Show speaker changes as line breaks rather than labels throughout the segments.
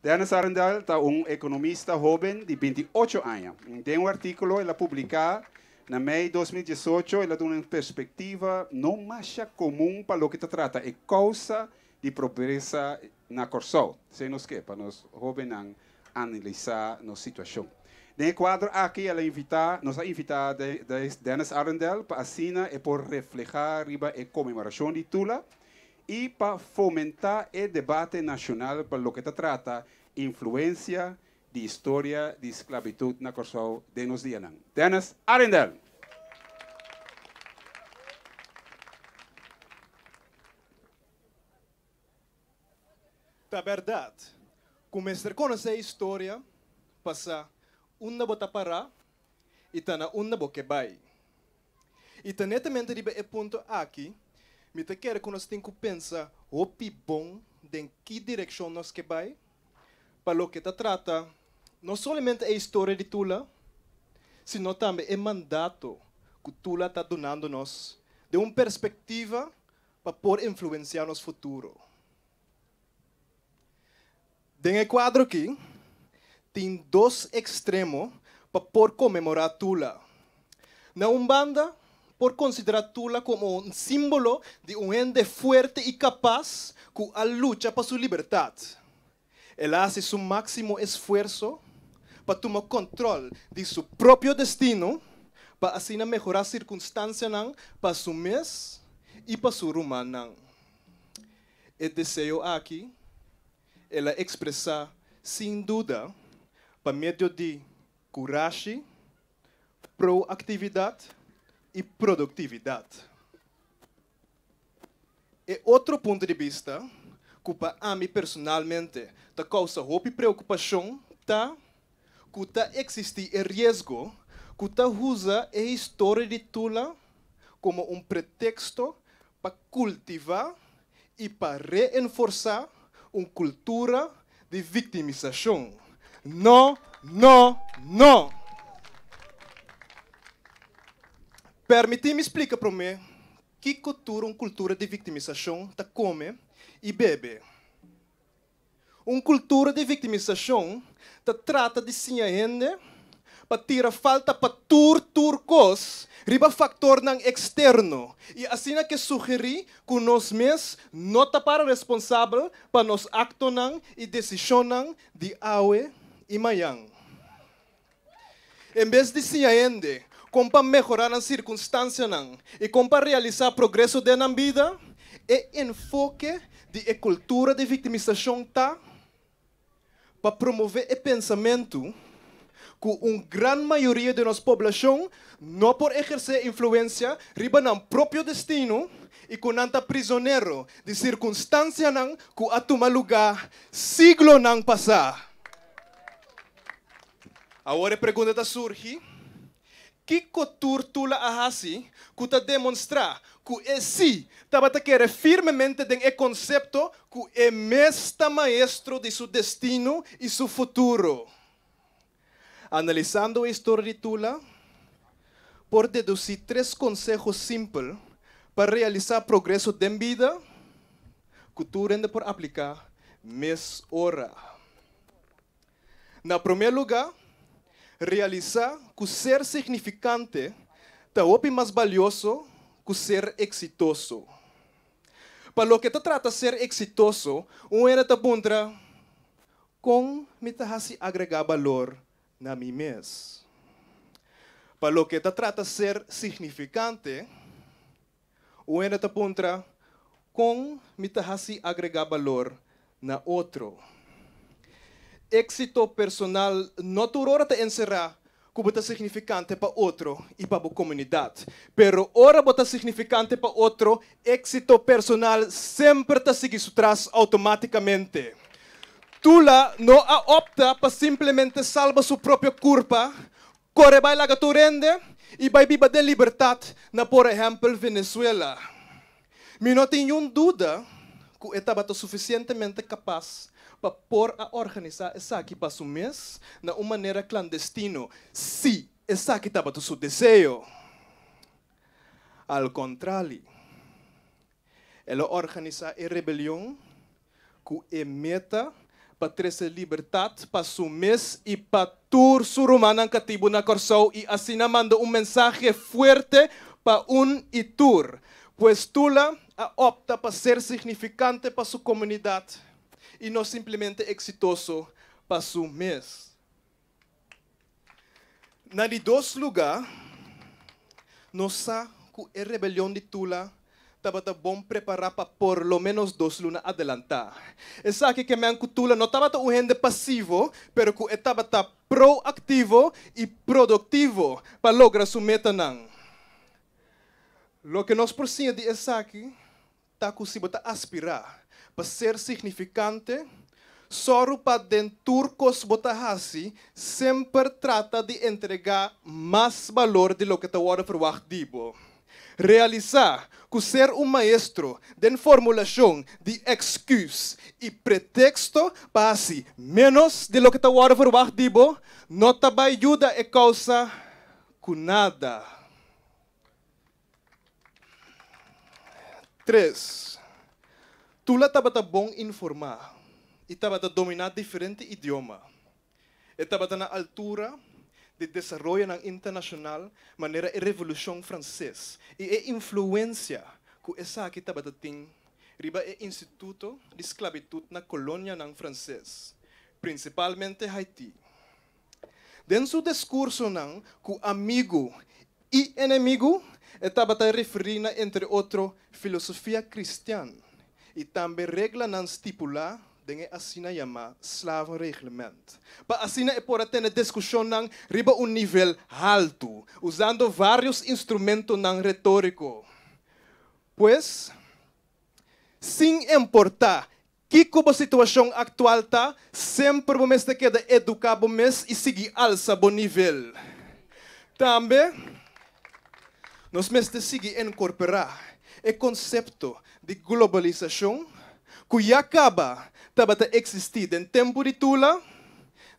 Dennis Arrindell ta un ekonomista hóben di 28 aña. Den un artíkulo el a publiká na mei 2018 el a duna un perspektiva no masha komun pa loke ta trata e kousa di pobresa na Kòrsou. Esei nos ke pa nos hóbennan analisá nos situashon. Den e kuadro aki el a invitá nos a invitá Dennis Arrindell pa asina e por reflehá riba e konmemorashon di Tula i pa fomentá e debate nashonal pa loke ta trata influensia di historia di sklabitut na Kòrsou den nos dianan. Dennis Arrindell.
Ta bèrdat ku mester konosé historia pa sa unda bo ta pará i ta na unda bo ke bai. I ta netamente riba e punto aki mi ta kere ku nos tin ku pensa hopi bon den ki direkshon nos ke bai pa loke ta trata no solamente e historia di Tula, sino tambe e mandato ku Tula ta dunando nos den un perspektiva pa por influensiá nos futuro. Den e kuadro aki tin dos ekstremo pa por konmemorá Tula. Na un banda por konsiderá Tula komo un símbolo di un hende fuerte i kapas ku a lucha pa su libertat. El a hasi su máksimo esfuerso pa tuma kòntròl di su propio destino pa asina mehorá sirkunstansianan pa su mes i pa su rumannan. E deseo aki el a ekspresá sin duda pa medio di kurashi, proaktividat i produktividat. E otro punto di bista ku pa ami personalmente ta kousa hopi preokupashon ta ku ta eksistí e riesgo ku ta usa e historia di Tula komo un preteksto pa kultivá i pa reenforsá un kultura di viktimisashon. No, no, no! Permití mi splika promé kiko tur un kultura di viktimisashon ta kome i bebe. Un kultura di viktimisashon ta trata di siña hende pa tira falta pa tur tur kos riba faktornan eksterno i asina ke sugerí ku nos mes no ta para responsabel pa nos aktonan i desishonnan di awe i mañan. En bes di siña hende kon pa mehorá nan sirkunstansianan i kon pa realisá progreso den nan bida, e enfoke di e kultura di viktimisashon ta pa promové e pensamentu ku un gran mayoria di nos poblashon no por ehersé influensia riba nan propio destino i ku nan ta prizonero di sirkunstansianan ku a tuma lugá siglonan pasá. Awor e pregunta ta surgi, Kiko tur Tula a hasi ku ta demonstrá ku e sí tabata kere firmemente den e konsepto ku e mes ta maestro di su destino i su futuro? Analisando e historia di Tula, por dedusí tres konseho simpel pa realisá progreso den bida ku tur hende por apliká mes ora. Na promé lugá, realisá ku ser signifikante ta hopi mas balioso ku ser eksitoso. Pa loke ta trata ser eksitoso, un hende ta puntra, Kon mi ta hasi agregá balor na mi mes? Pa loke ta trata ser signifikante, un hende ta puntra, Kon mi ta hasi agregá balor na otro? Éksito personal no tur ora ta enserá ku bo ta signifikante pa otro i pa bo komunidat. Pero ora bo ta signifikante pa otro, éksito personal semper ta sigui su tras outomátikamente. Tula no a opta pa simplemente salba su propio kurpa, Kore bai laga tur hende i bai biba den libertat na por ehèmpel Venezuela. Mi no tin niun duda ku e tabata sufisientemente kapas pa por a organisá esaki pa su mes na un manera klandestino si esaki tabata su deseo. Al kontrali. El a organisá e rebelion ku e meta pa trese libertat pa su mes i pa tur su rumannan katibu na Kòrsou i asina manda un mensahe fuerte pa un i tur. Pues Tula a opta pa ser signifikante pa su komunidat i no simplemente eksitoso pa su mes. Na di dos lugá, nos sa ku e rebelion di Tula tabata bon prepará pa por lo ménos dos luna adelantá. Esaki ke men ku Tula no tabata un hende pasivo, pero ku e tabata proaktivo i produktivo pa logra su metanan. Loke nos por siña di esaki ta ku si bo ta aspirá pa ser signifikante, sòru pa den tur kos bo ta hasi semper trata di entregá mas balor di loke ta wòrdu ferwagt di bo. Realisá ku ser un maestro den formulashon di èksküs i preteksto pa hasi ménos di loke ta wòrdu ferwagt di bo no ta bai yuda e kousa ku nada. Tres, Tula tabata bon informá i tabata dominá diferente idioma. E tabata na altura di desaroyonan internashonal manera e Revolushon Franses i e influensia ku esaki tabata tin riba e instituto di sklabitut na kolonianan franses, prinsipalmente Haití. Den su diskursonan ku amigu i enemigu, e tabata referí na entre otro filosofia kristian i tambe reglanan stipulá den e asina yamá slavenreglement, pa asina e por a tene diskushonnan riba un nivel haltu, usando vários instrumentonan retóriko. Pues, sin importá kiko bo situashon aktual ta, semper bo mester keda eduká bo mes i sigui alsa bo nivel. Tambe, nos mester sigui enkorporá e konsepto di globalisashon ku ya kaba tabata eksistí den tempu di Tula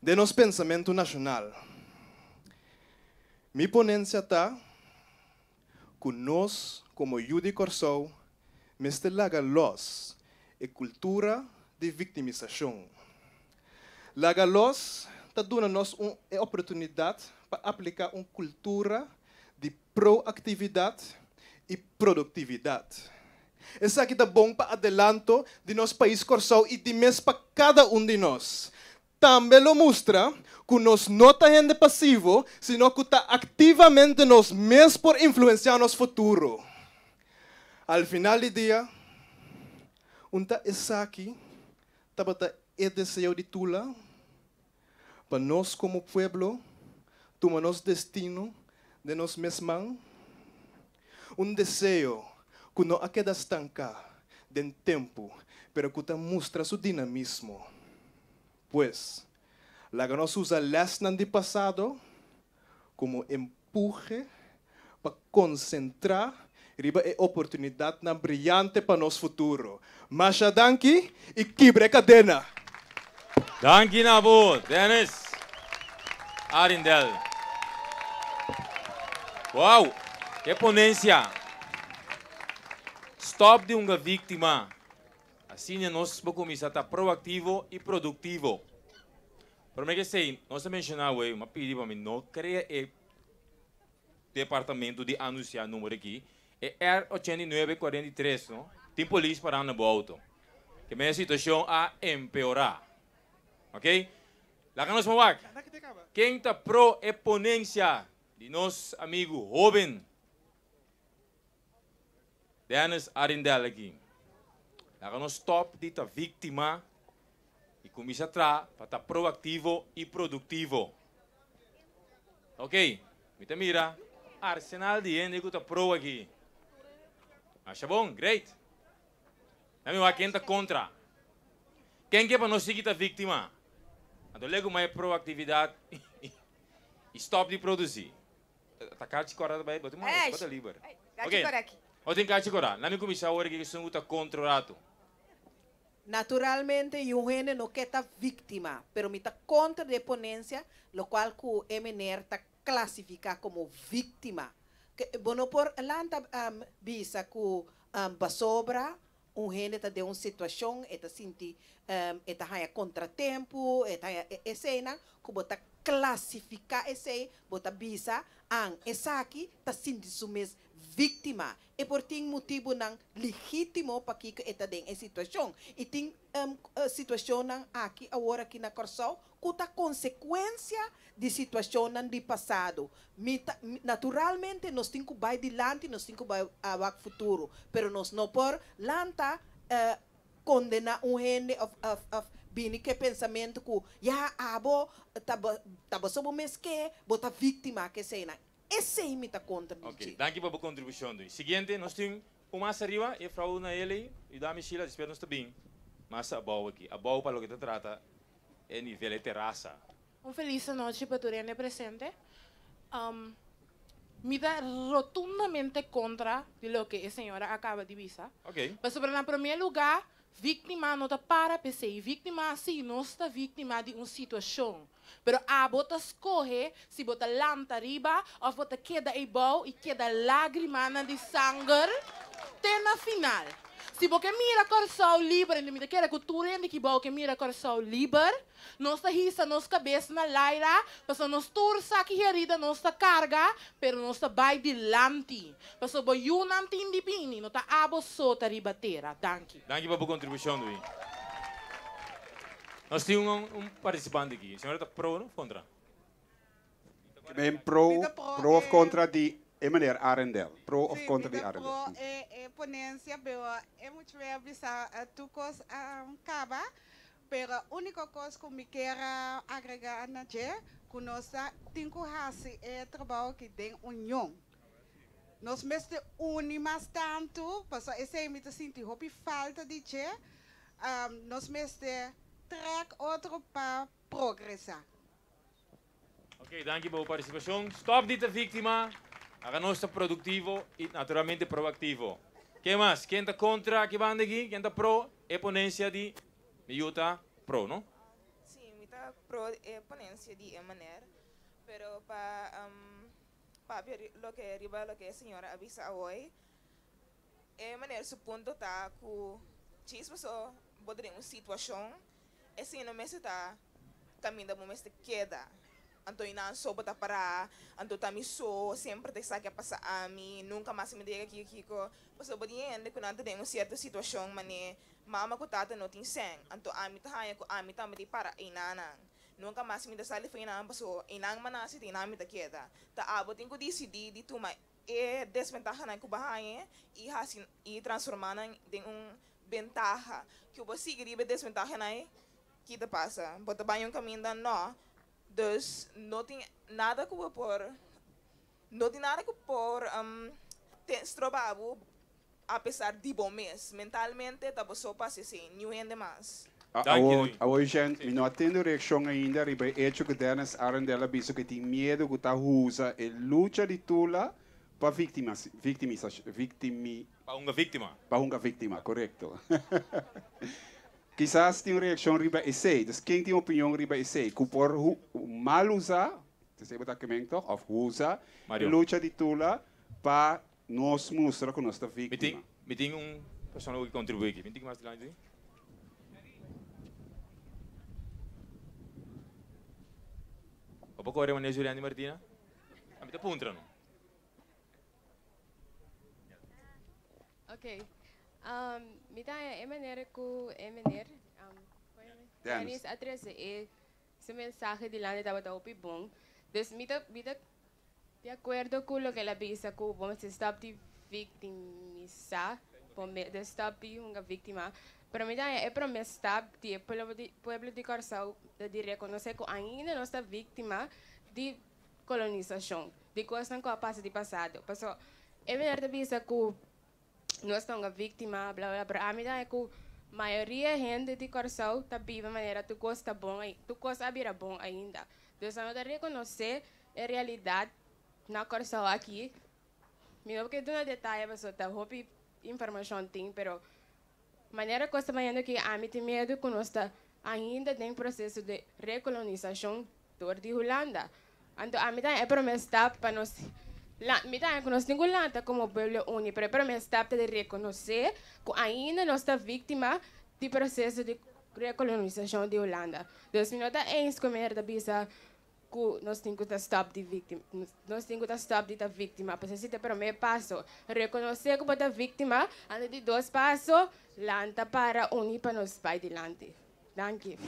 den nos pensamentu nashonal. Mi ponensia ta ku nos komo yu di Kòrsou mester laga lòs e kultura di viktimisashon. Laga lòs ta duna nos un e oportunidat pa apliká un kultura di proaktividat i produktividat. Esaki ta bon pa adelanto di nos pais Kòrsou i dimes pa kada un di nos. Tambe lo mustra ku nos no ta hende pasivo, sino ku ta aktivamente nos mes por influensiá nos futuro. Al final di dia, un ta esaki tabata e deseo di Tula, pa nos komo pueblo tuma nos destino den nos mes man? Un deseo ku no a keda stanká den tempu, pero ku ta mustra su dinamismo. Pues, laga nos usa lèsnan di pasado komo empuhe pa konsentrá riba e oportunidatnan briante pa nos futuro. Masha danki i kibra e kadena!
Danki na bo, Dennis Arrindell. Wow! Ke ponencia! Stop di hunga víctima. Asina nos por kuminsá ta proaktivo i produktivo. Promé ku esei, nos a menshoná awor, mi a pidi pa mi no krea e departamento di anunsiá numero aki, e R 89 43, no? Tin polis pará na bo outo. Ke men e situashon a empeorá. Oké? Laga nos por wak. Ken ta pro e ponensia di nos amigu hóben Dennis Arrindell aki. Laga nos stop di ta víktima i kuminsá traha pa ta proaktivo i produktivo. Ok, mi ta mira arsenal di hende ku ta pro aki. Masha bon, great. Na mi wak ken ta kontra. Ken ke pa nos sigui ta víktima? Anto legu mai proaktividat i stop di produsí. Ta kachi kora ta bai, bo tin bo ta liber.
Kachi kora aki.
Bo tin kachi kora. Laat mi kuminsá awor aki esun ku ta kontra un ratu.
Naturalmente yu hende no ke ta víktima, pero mi ta kontra di e ponensia lokual ku e mener ta klasifiká komo víktima. Bo no por lanta bisa ku pasobra. Un hende ta den un situashon, e ta sinti, e ta haña kontratempu, e ta haña eseinan ku bo ta klasifiká esei, bo ta bisa, an, esaki ta sinti su mes víktima. E por tin motibunan legítimo pakiko e ta den e situashon. I tin situashonnan aki awor aki na Kòrsou ku ta konsekuensia di situashonnan di pasado. Mi ta, naturalmente nos tin ku bai dilanti, nos tin ku bai wak futuro, pero nos no por lanta kondená un hende òf òf òf bini ku e pensamentu ku ya abo ta bo ta bo so bo mes ke bo ta víktima ke eseinan. Esei mi ta kontra di
Ok,
dje.
danki pa bo kontribushon, Dui. Siguiente, nos tin un mas ariba, e frou Naeli, yuda mi Sheila, despues nos ta bin mas abou aki, abou pa loke ta trata e nivel, e terasa.
Un felis anochi pa tur hende presente. Mi ta rotundamente kontra di loke e señora a kaba di bisa.
Ok.
Pasobra na promé lugá, víktima no ta para p'esei. Víktima, sí, nos ta víktima di un situashon. Pero abo ta skohe si bo ta lanta riba òf bo ta keda eibou i keda lágrimanan di sanger te na final. Si bo ke mira Kòrsou liber, i mi ta kere ku tur hende ki bou ke mira Kòrsou liber, nos ta hisa nos kabes na laira, pasobra nos tur sa ki herida nos ta karga, pero nos ta bai dilanti, pasobra bo yunan tin di bini, no ta abo so ta riba tera. Danki.
Danki pa bo kontribushon, Dui. Nos tin un un partisipante aki. Señora ta pro of kontra?
Men pro,
Mi ta pro
pro of
e
kontra di e meneer Arrindell. Pro of
Sí,
kontra
mi
di
ta
Arrindell.
pro e e ponencia, pero e mucho a bisa tur cos a caba, pero unico cos cu mi kier a agrega na dje, cu nos ta tin cu haci e trabao aki den union. Nos mester uni mas tantu, pasobra esei mi ta sinti hopi falta di dje. Nos mester trek otro pa progresá.
Ok, danki pa bo partisipashon. Stòp di ta víktima, haga nos ta produktivo i naturalmente proaktivo. Ken mas? Ken ta kontra aki banda aki? Ken ta pro e ponensia di mi yu ta pro, no?
Sí, mi ta pro e ponensia di e meneer, pero pa Papia loke riba loke e señora a bisa awoy, e meneer su punto ta cu djis paso bo ta den un situacion, esey no mester ta caminda bo mester keda. Anto y nan so bo ta para, anto ta mi so, semper ta esaki a pasa ami, nunca mas mi ta yega kiko kiko. Pasobra bo tin hende cu nan ta den un cierto situacion mane mama cu tata no tin cen, anto ami ta haya cu ami tambe ta para eynanan. Nunka mas mi ta sali for einan paso einan mi a nase ta einan mi ta keda. Ta abo tin ku disidí di tuma e desbentahanan ku bo haña i hasi i transformá nan den un bentaha. Ku bo sigui riba e desbentahanan ei, ki ta pasa? Bo ta bai un kaminda? Nò. Dus no tin nada ku bo por no tin nada ku por te stroba bo Apesar di bo mes. Mentalmente ta bo so pa hasi esei, niun hende mas.
Danki,
Awor,
Rui.
awor Jean, mi no a tende un reaccion ainda riba e hecho cu Dennis Arrindell a bisa cu e tin miedo cu ta usa e lucha di Tula pa victima, victimisa, victimi,
Pa hunga victima.
pa hunga victima, corecto. Kisas tin un reaccion riba esey. Dus ken tin opinion riba esey? Cu por hu, mal usa, esey bo ta kemen toch, of usa e
Mario.
lucha di Tula pa Nos mustra ku nos ta
Mi
víktima.
tin, mi tin un persona ku ke kontribuí aki. Mi tin mas dilanti. Bo por kore manera Julian di Martina? A mi ta puntra no.
Ok. Mi ta haña e manera ku e meneer,
Dennis.
Dennis a trese e su mensahe dilanti tabata hopi bon. Dus mi ta mi ta Di akuerdo ku loke el a bisa ku bo mester stòp di viktimisá bo mes, de stòp di hunga víktima, pero mi ta haña e promé stap di e pueblo di pueblo di Kòrsou ta di rekonosé ku ainda nos ta víktima di kolonisashon, di kosnan ku a pasa di pasado. Pasobra e meneer ta bisa ku nos ta hunga víktima, bla bla, pero ami ta haña ku mayoria hende di Kòrsou ta biba manera tur kos ta bon, tur kos a bira bon ainda. Dus nan no ta rekonosé E realidat na Kòrsou aki, mi no ke duna detaye pasobra ta hopi informashon tin, pero manera kos ta bayendo aki ami tin miedu ku nos ta ainda den proseso di rekolonisashon dor di Hulanda. Anto ami ta e promé stap pa nos La, mi ta ku nos tin ku lanta komo pueblo uni, pero promé stap ta di rekonosé ku ainda nos ta víktima di proseso di rekolonisashon di Hulanda. Dus mi no ta eens ku meneer ta bisa ku nos tin ku stòp di víktima, nos tin ku stòp di ta víktima. Pues esei ta promé paso. Rekonosé ku bo ta víktima, anto di dos paso, lanta para uni pa nos bai dilanti. Danki.